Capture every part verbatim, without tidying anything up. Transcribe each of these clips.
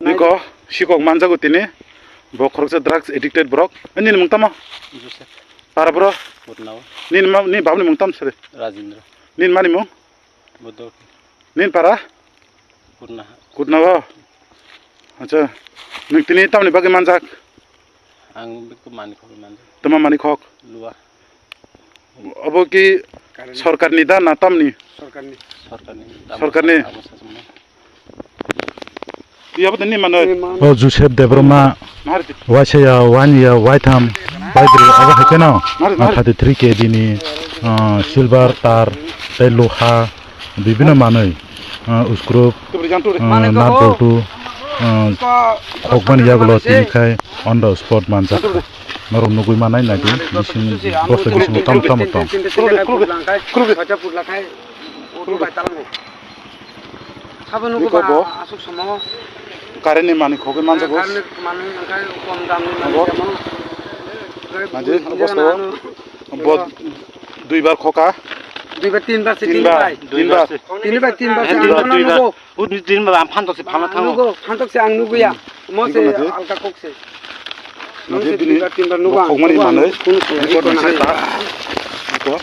Niko, sikok manjago tini. Bo khoroksa drugs addicted borok. Eh, nini mung tamo? Joseph. Para bro? Putnao. Nini ma, nini babuni mung tam sari? Rajendra. Nini mani mung? Bodol. Nini para? Putna. Putnao. Acha, nung tini tamni bagwi manjak? Ang bikku mani khogwi manjak. Tama mani khok? Lua. Obo ki sorkarni da na tamni? Sorkarni. Sorkarni. Sorkarni. Amo sasamo. Iya, betul ni mana? O Joseph Debbarma, waisa ya, wan ya, waitham, baibri, abo hai kheno, ah, thirty three K G ni, ah, silver, tar, tei loha, bibino manwi, ah, uskrup, ah, nat boltu, ah, khokmani yagulo tini khai on the spot manjak. Norok nugwi manai nai di, bising, bosta bisingo tamo tamo tong. Sabo nugo. Niko ba bo. Asuk samo. Current ni manwi khogwi manjago. Current ni manwi hwnkhai kom dam ni manwi. Abo. Jemon. Manjwi, abo bosta o. Bo duibar khoka. Duibar, tinbar se tini bai. Tinbar. Tini bai tinbar se ang nugo. Uni din ba phantok se phana thango. Nugo, phantok se ang nugo ya. Mo se alka kok se. Nang se bini tinbar nugo. Khokmani manwi. Kunu kunu. Iko nang se ta. Iko.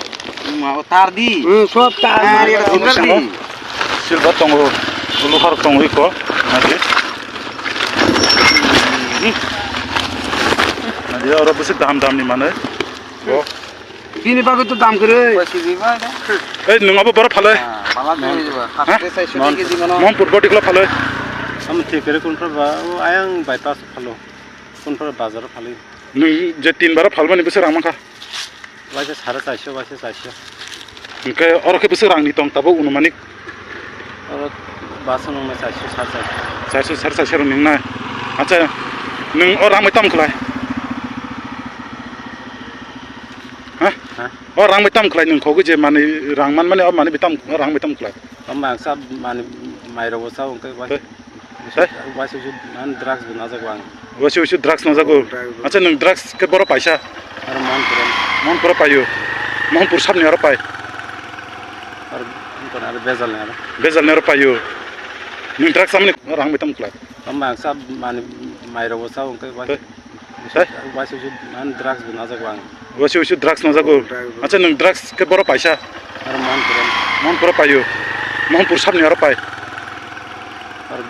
Ma tar di. Hmm, sob tar. Ah, ya, silver di. Silver tongo. Luhar tongo iko. Nadi. Nadi oro bwswk dam dam ni manwi. Bo. Bini bagwi to dam kwrwi. Koi sijui bai da. Ei, nwng abo boro phalwi? Ah, pala twi jiba. Ha? Haste sai sudi kg mano. Mohanpur body khla phalwi? Am thik kre kun phra ba, o ayang bypass phalo. Kun phra bazar phali. Nwng je tin bara phalmani bwswk rang mankha? Waisa sare chairso, waisa chairso. Hwnkhe oro khe bwswk rangni tong tabuk anumanik? Oro basa nungma chairso, sare chairso. Chairso, sare chairso rok nungnai. Acha, nwng o rang bai tamo khlai? Ha? Ha? O rang bai tamo khlai nwng khogwi je manwi rang manmani o manwi bai tamo, o rang bai tamo khlai? Tamo ang sa mani mairok bo sa wngkhe bai. Tei? Tei? Waisa waisa man drugs bo najak ang. Waisa waisa drugs najak o? Drugs bo. Acha nwng drugs khe boro paisa? Aro Mohanpur. Mohanpur paio. Mohanpur sabni aro pai. Aro, aro bejal ni aro. Bejal ni aro paio. Nwng drugs amni rang bai tamo khlai? Tamo ang sa mani mairok bo sa wngkhe bai. Tei? Tei? Waisa waisa man drugs bo najak ang. Waisa waisa drugs najak o? Drugs bo. Acha nwng drugs khe boro paisa? Aro Mohanpur. Mohanpur paio. Mohanpur sabni aro pai. Aro,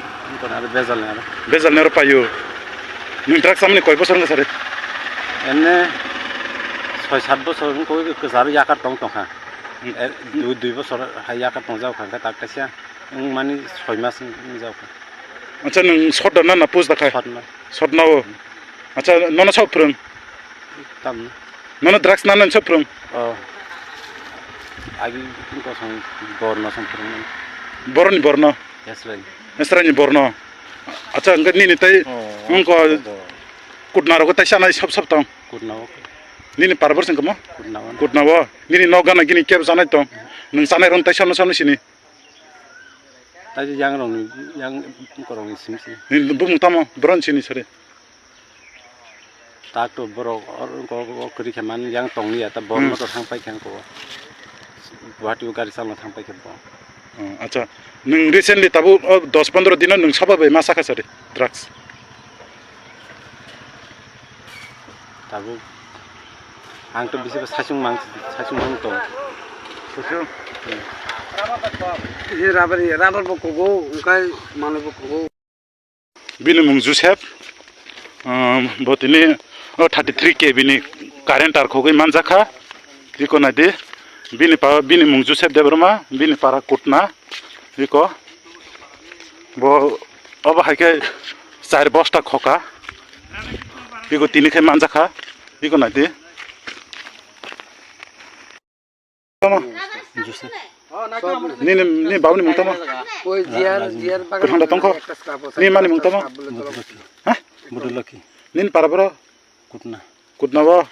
aro bejal ni aro. Bejal ni aro paio. Nwng drugs amni koi bosor wngkha sari? Enne soi sat bosor wngkha kwcharo yakar tong tongkha. Hmm. Er, dui, dui bosor hai yakar tongjak kha, tak kaisa wng mani soi mas wng, wng jak kha. Acha nwng sot da na, na push da khai? Sot na. Sot na o. Acha nono sok phrwng? Tam. Nono drugs na nani sok phrwng? Oh. Agi kosong borno song phrwng. Boroni borno? Esrai. Esrai ni borno. Acha, hwnkhe nini tei oh, wngkha oh, oh. Kutna rogo tei sanai sab sab tong. Kutna o. Nini parabor sing kamo? Kutna o. Kutna o. Nini nok gana gini kebo sanai tong. Nwng sanai ron tei sano sano sini. Tei yang rong ni, yang korong ni sim si. Nini bumung tamo, boron sini sari. Tak to borok or, or, or kwrwi khe man yang tong liya, ta borno hmm. To thang pai khe ko. Guwahati o gari chalna thang pai khe bo. Hmm, acha. Nwng recently tabuk o dos pondro dino nwng soba bai ma sakha sari drugs? Tabuk ang to bisi saichung mang, saichung mang to. Saichung? Hmm. Ye rubber, ye rubber bo kogo, wngkha manwi bo kogo. Bini mung Joseph, um, bo tini o thirty three K bini current tar khogwi manjakha. Iko naidi, bini pa, bini mung Joseph Debbarma, bini para Kutna, iko. Bo, obo hai khe char bosta khoka. Iko tini khe manjakha, iko naidi. Tamo? Joseph. Nini, nini babuni mung tamo? Oi, Jiar, Jiar bagan. Kwthang da tongkho? Nini mani mung tamo? Budulaki. Ha? Budulaki. Nini para boro? Kutna. Kutna bo?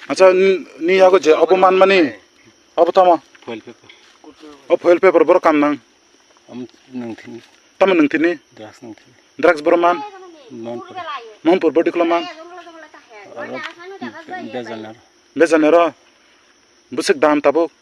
Acha, ni, ni yago je obo man mani? Obo tamo? Foil paper. O foil paper boro kam nang? Am nang thini. Tamo nang thini? Drugs nang thini. Drugs boro man? Mohanpur. Mohanpur body kholo man? Aro bejanero. Bejanero? Bwswk dam tabuk?